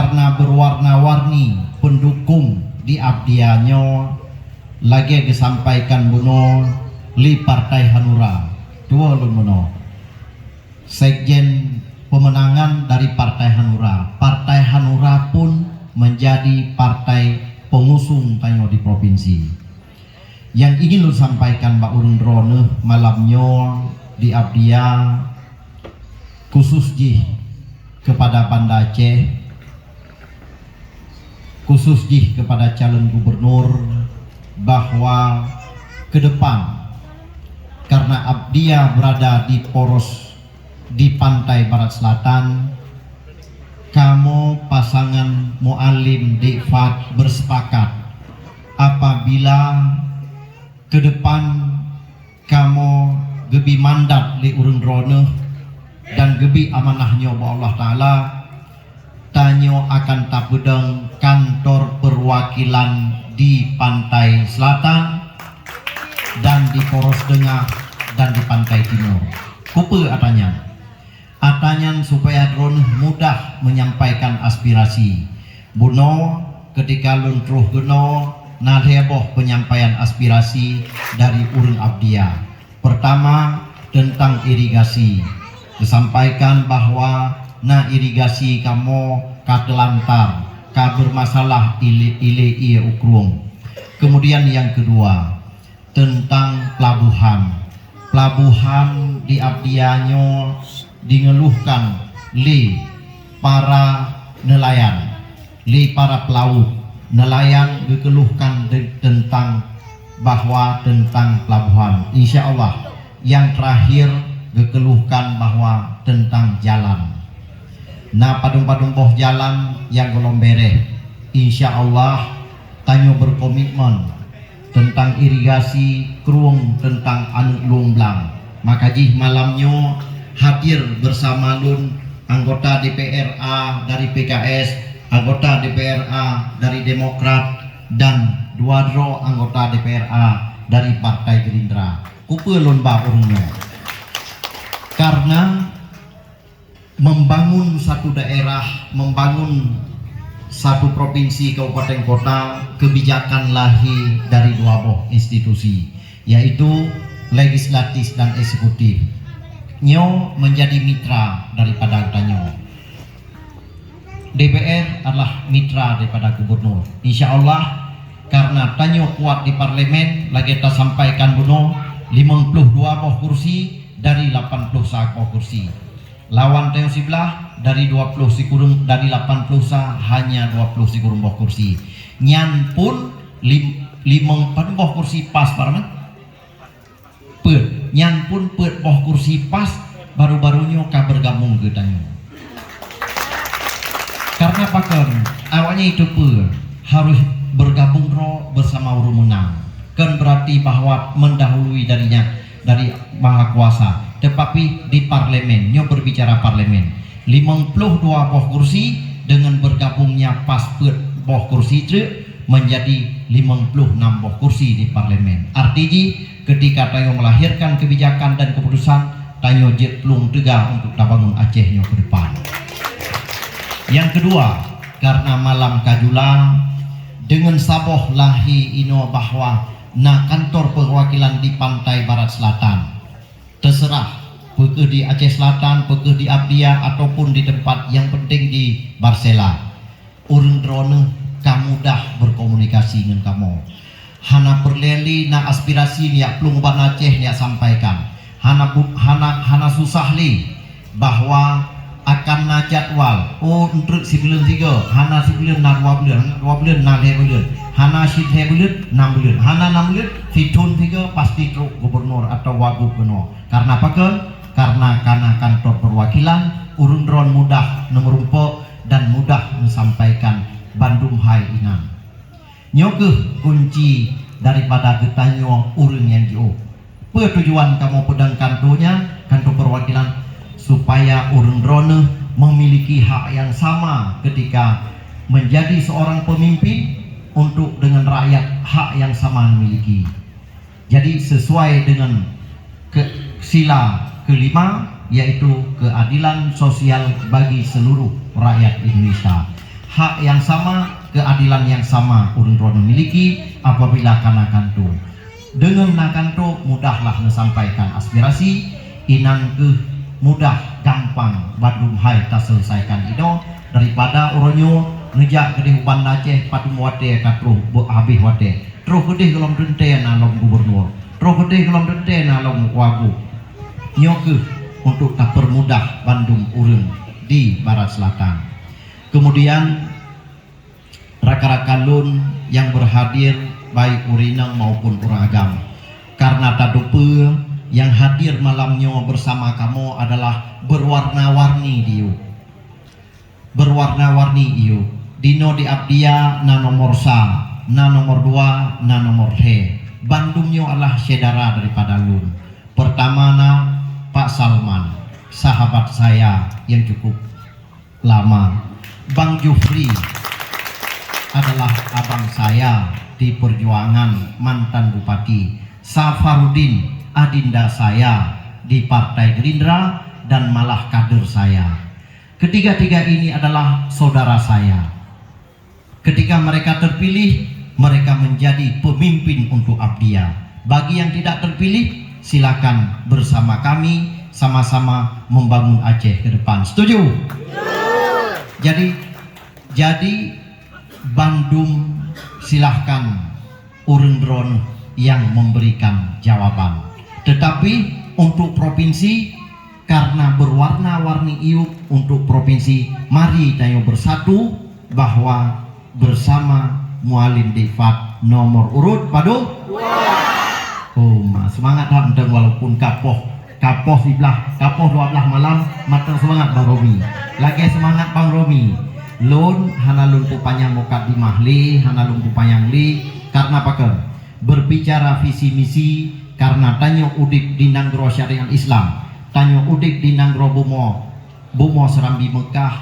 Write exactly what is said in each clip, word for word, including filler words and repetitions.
Karena berwarna-warni pendukung di Abdia nyoe lagée geusampaikan bunoe lé Partai Hanura. Tuwoe lôn bunoe. Sekjen pemenangan dari Partai Hanura. Partai Hanura pun menjadi partai pengusung tanyoe di provinsi. Nyang ingin lôn sampaikan bak ureuëng droeneueh malam nyoe di Abdia, khusus jih kepada Banda Aceh, khusus jih kepada calon gubernur, bahwa ke depan, karena Abdia berada di poros di pantai barat selatan, kamoe pasangan Mualem Dek Fad bersepakat apabila ke depan kamoe geubi mandat lé ureuëng droeneueh dan geubi amanah nyoe bak Allah Taala, tanyoe akan tapeudong kantor perwakilan di Pantai Selatan dan di Poros Tengah dan di Pantai Timur. Kupeue ata nyan? Ata nyan supaya droeneueh mudah menyampaikan aspirasi. Bunoe, ketika lôn troh keunoe, na lhée boh penyampaian aspirasi dari ureuëng Abdia. Pertama, tentang irigasi. Disampaikan bahwa na irigasi kamoe ka teulantar, ka bermasalah ilé-ilé ié u krueng. Kemudian yang kedua, tentang pelabuhan. Pelabuhan di Abdia nyoe dingeluhkan lé para nelayan, lé para pelaut. Nelayan geukeluhkan de-, tentang bahwa tentang pelabuhan. Insya Allah, yang terakhir geukeluhkan bahwa tentang jalan. Na padum-padum boh jalan nyang gohlom bereh. Insya Allah, tanyoe berkomitmen tentang irigasi krueng, tentang aneuëk lueng blang. Maka jih malam nyoe hadir bersama lôn anggota D P R A dari P K S, anggota D P R A dari Demokrat, dan dua droe anggota D P R A dari Partai Gerindra. Kupeue lôn ba ureuëng nyoe? Karena membangun satu daerah, membangun satu provinsi, kabupaten, kota, kebijakan lahé dari dua boh institusi, yaitu legislatif dan eksekutif. Nyoe menjadi mitra daripada tanyoe. D P R adalah mitra daripada gubernur. Insya Allah, karena tanyoe kuat di parlemen, lagée tasampaikan bunoe, limong ploh dua boh kursi dari lapan ploh sa boh kursi. Lawan tanyoe siblah dari dua ploh sikureueng, dari lapan ploh sa hanya dua ploh sikureueng boh kursi. Nyan pun lim-, limong, padum boh kursi pas, Pak Rahman? Peuet. Nyan pun peuet boh kursi pas baru-baru nyoe ka bergabung keu tanyoe. Karena pakon, awaknyan itu peuet harus bergabung droe bersama ureuëng meunang. Kon berarti bahwa mendahului dari nya, dari Maha Kuasa. Tetapi di parlemen, nyoe berbicara parlemen. Limong ploh dua boh kursi dengan bergabungnya pas peuet boh kursi treuk menjadi limong ploh enam boh kursi di parlemen. Arti jih, ketika tanyoe melahirkan kebijakan dan keputusan, tanyoe jeuet plueng teuga untuk tabangun Aceh nyoe ke depan. Yang kedua, karena malam ka jula, dengan saboh lahé inoe bahwa na kantor perwakilan di Pantai Barat Selatan. Terserah, peu kheueh di Aceh Selatan, peu kheueh di Abdia, ataupun di tempat yang penting di Barsela. Ureuëng droeneueh ka mudah berkomunikasi ngon kamoe. Hana peureulée lé na aspirasi nyak plueng ban Aceh nyak sampaikan. Hana bu-, hana, hana susah lé bahwa akan na jadwal. Oh, eunteuk sibuleuen sigoe, hana sibuleuen na dua buleuen, hana dua buleuen na lhée buleuen, hana si lhée buleuen, nam buleuen, hana nam buleuen, sithon sigoe pasti trok gubernur atau wagub keunoe. Karena pakon? Karena ka na kantor perwakilan, ureuëng droen mudah neumeurumpok dan mudah meusampaikan bandum hai inan. Nyoe kheueh kunci daripada geutanyoe ureuëng nyang jiôh. Peue tujuan kamoe peudong kantor nyan, kantor perwakilan, supaya ureuëng droeneueh memiliki hak yang sama ketika menjadi seorang pemimpin untuk dengan rakyat hak yang sama dimiliki. Jadi, sesuai dengan ke-, sila kelima, yaitu keadilan sosial bagi seluruh rakyat Indonesia. Hak nyang sama, keuadelan nyang sama ureuëng droeneueh miliki apabila kana kanto. Deungon na kanto, mudahlah neusampaikan aspirasi, inan kheueh mudah gampang bandum hai taseuleusaikakan inoe, daripada uroe nyoe neujak keudeh u Banda Aceh padum watée ka troh beu habéh watée. Troh keudeh gohlom teuntée na lom gubernur, troh keudeh gohlom teuntée na lom wagub. Nyoe kheueh untuk tapeurmudah bandum ureuëng di Barat Selatan. Kemudian, rakan-rakan lôn nyang berhadir, baik ureuëng inong maupun ureuëng agam, karena tateupeue nyang hadir malam nyoe bersama kamoe adalah berwarna-warni diyueb. Berwarna-warni iyueb. Dinoe di Abdia na nomor sa, na nomor dua, na nomor lhée. Bandum nyoe adalah syedara daripada lôn. Pertama na Pak Salman, sahabat saya yang cukup lama. Bang Jufri adalah abang saya di perjuangan mantan bupati. Safarudin, adinda saya di Partai Gerindra dan malah kader saya. Ketiga-tiga ini adalah saudara saya. Ketika mereka terpilih, mereka menjadi pemimpin untuk Abdia. Bagi yang tidak terpilih, silakan bersama kami sama-sama membangun Aceh ke depan. Setuju? Jadi, jadi bandum silahkan ureuëng droeneueh nyang memberikan jawaban. Tetapi untuk provinsi, karena berwarna-warni iyueb untuk provinsi, mari tanyoe bersatu bahwa bersama Mualem Difat nomor urut padum? Oh, ma, semangat that mantong walaupun kapoh, kapoh siblah, kapoh dua blah malam, mantong semangat Bang Romi. Lagée semangat Bang Romi. Lôn hana lôn peupanyang mukadimah lé, hana lôn peupanyang lé, karena pakon? Berbicara visi misi, karena tanyoe udeb di nanggroe syariat Islam, tanyoe udeb di nanggroe bumoe, bumoe Serambi Meukah,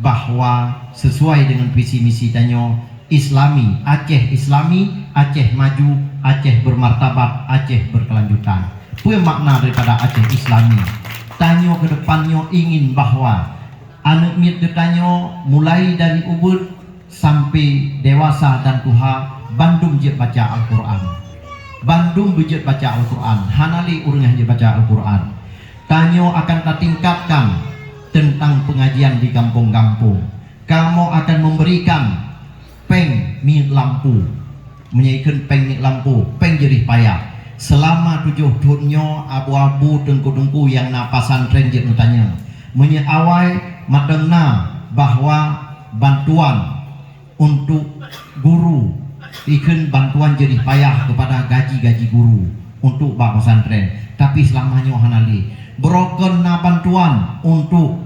bahwa sesuai dengan visi misi tanyoe, Islami, Aceh Islami, Aceh maju, Aceh bermartabat, Aceh berkelanjutan. Peue makna daripada Aceh Islami? Tanyoe ke depan nyoe ingin bahwa aneuëk miet geutanyoe mulai dari ubit sampai dewasa dan tuha bandum jeuet baca Al-Quran. Bandum beujeuet baca Al-Quran, hana lé ureuëng nyang jeuet baca Al-Quran. Tanyoe akan tatingkatkan tentang pengajian di gampông-gampông. Kamoe akan memberikan péng minyeuk lampu. Meunyoe ikheun péng minyeuk lampu, péng jirih payah. Seulama tujoh thon nyoe abu-abu teungku-teungku nyang na pesantren jeuet meutanyong. Meunyoe awai mantong na bahwa bantuan untuk guru, ikheun bantuan jirih payah kepada gaji-gaji guru untuk bak pesantren. Tapi seulama nyoe hana lé. Beurokon na bantuan untuk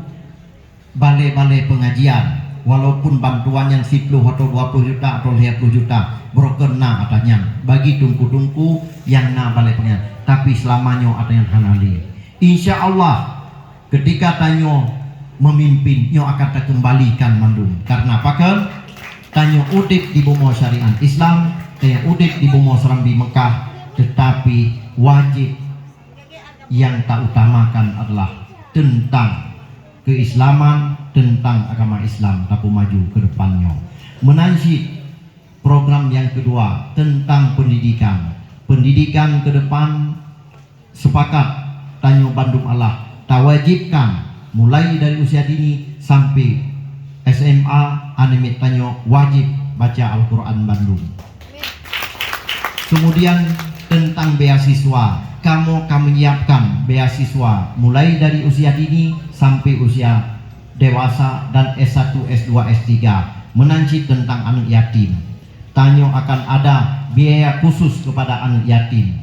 balai-balai pengajian, walaupun bantuan nyan siploh atau dua ploh juta atau lhée ploh juta, beurokon na ata nyan bagi teungku-teungku nyang na balai pengajian. Tapi seulama nyoe ata nyan hana lé. Insya Allah, ketika tanyoe memimpin, nyoe akan takeumbalikan mandum. Karena pakon? Tanyoe udeb di bumoe syariat Islam, tanyoe udeb di bumoe Serambi Meukah, tetapi wajib nyang tautamakan adalah tentang keislaman, tentang agama Islam tapeumaju ke depan nyoe. Meunan cit program nyang keudua tentang pendidikan. Pendidikan ke depan sepakat tanyoe bandum Allah tawajibkan mulai dari usia dini sampai S M A, aneuëk miet tanyoe wajib baca Al-Quran bandum. Kemudian tentang beasiswa, kamoe ka menyiapkan beasiswa mulai dari usia dini sampai usia dewasa dan S satu, S dua, S tiga. Meunan cit tentang aneuëk yatim. Tanyoe akan ada biaya khusus kepada aneuëk yatim.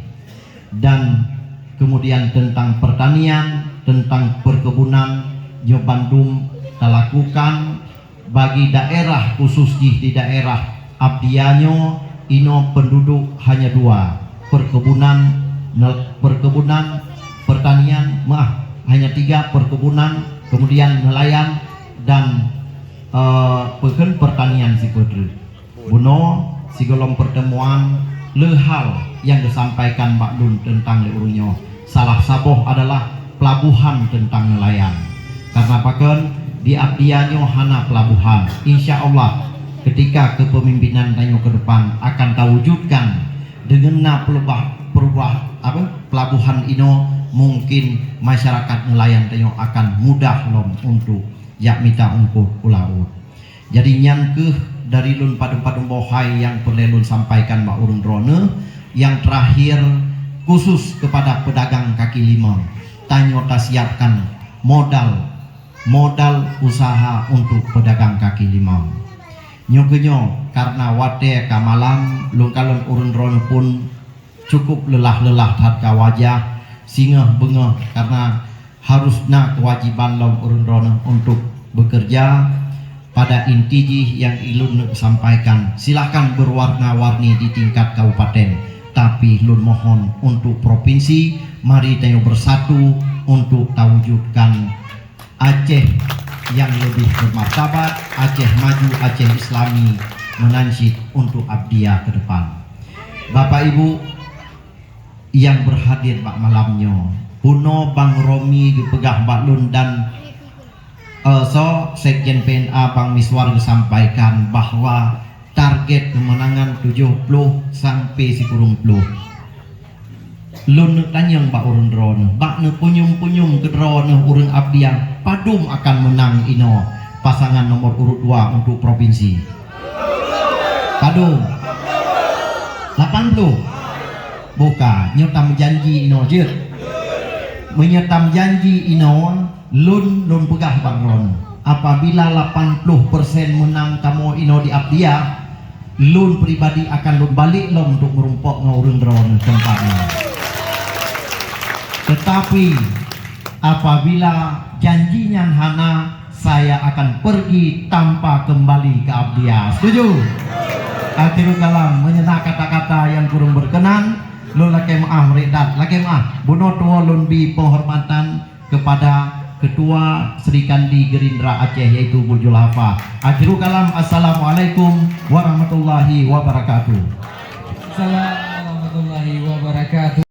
Dan kemudian tentang pertanian, tentang perkebunan, nyoe bandum talakukan bagi daerah khusus jih di daerah Abdia nyoe, inoe penduduk hanya dua, perkebunan, nel-, perkebunan, pertanian, maaf, hanya tiga, perkebunan, kemudian nelayan dan, eh, peukheun pertanian sipeue treuk. Bunoe sigohlom pertemuan le hal nyang geusampaikan bak lôn teuntang lé ureuëng nyoe. Salah saboh adalah pelabuhan teuntang nelayan. Karena pakon? Di Abdia nyoe hana pelabuhan. Insya Allah, ketika kepemimpinan tanyoe ke depan akan tawujudkan deungon na pelubah, perubah, apa, pelabuhan inoe, mungkin masyarakat nelayan tanyoe akan mudah lom untuk jak mita ungkup u laôt. Jadi nyan keuh dari lôn padum-padum boh hai nyang peureulée lôn sampaikan bak ureuëng droeneueh. Nyang terakhir, khusus kepada pedagang kaki lima, tanyoe tasiapkan modal modal usaha untuk pedagang kaki lima. Nyoe keunyoe karena watée ka malam, lôn kalon ureuëng droeneueh pun cukup leulah-leulah that ka wajah, singoh beungoh karena harus na kewajiban lom ureuëng droeneueh untuk bekerja. Pada inti jih nyang ilôn neuk sampaikan, silahkan berwarna-warni di tingkat kabupaten, tapi lôn mohon untuk provinsi, mari tanyoe bersatu untuk tawujudkan Aceh nyang leubeh bermartabat, Aceh maju, Aceh Islami meunan cit untuk Abdia ke depan. Bapak Ibu nyang berhadir bak malam nyoe, bunoe Bang Romi geupeugah bak lôn dan, eh, soe, Sekjen P N A Bang Miswar geusampaikan bahwa target keumeunangan tujoh ploh sampai sikureueng ploh. Lôn neuk tanyong bak ureuëng droeneueh, bak neuk punyum-punyum keu droeneueh ureuëng Abdia, padum akan meunang inoe pasangan nomor urut dua untuk provinsi? Padum? Lapan ploh? Bukan, nyoe tameujanji inoe jeuet. Meunyoe tameujanji inoe, lôn, lôn peugah bak droeneueh, apabila lapan ploh persen meunang kamoe inoe di Abdia, lôn pribadi akan lôn balek lom untuk meurumpok ngon ureuëng droeneueh teumpat nyoe. Tetapi, apabila janji nyan hana, saya akan pergi tanpa kembali ke Abdia. Setuju? Akhirul kalam, meunyoe na kata-kata nyang kureueng berkenan, lôn lakée meuáh, meuredak lakée meuáh. Bunoe tuwoe lôn bi penghormatan kepada Ketua Serikandi Gerindra Aceh, yaitu Bu Julhafa. Akhirul kalam, assalamualaikum warahmatullahi wabarakatuh. Assalamualaikum warahmatullahi wabarakatuh.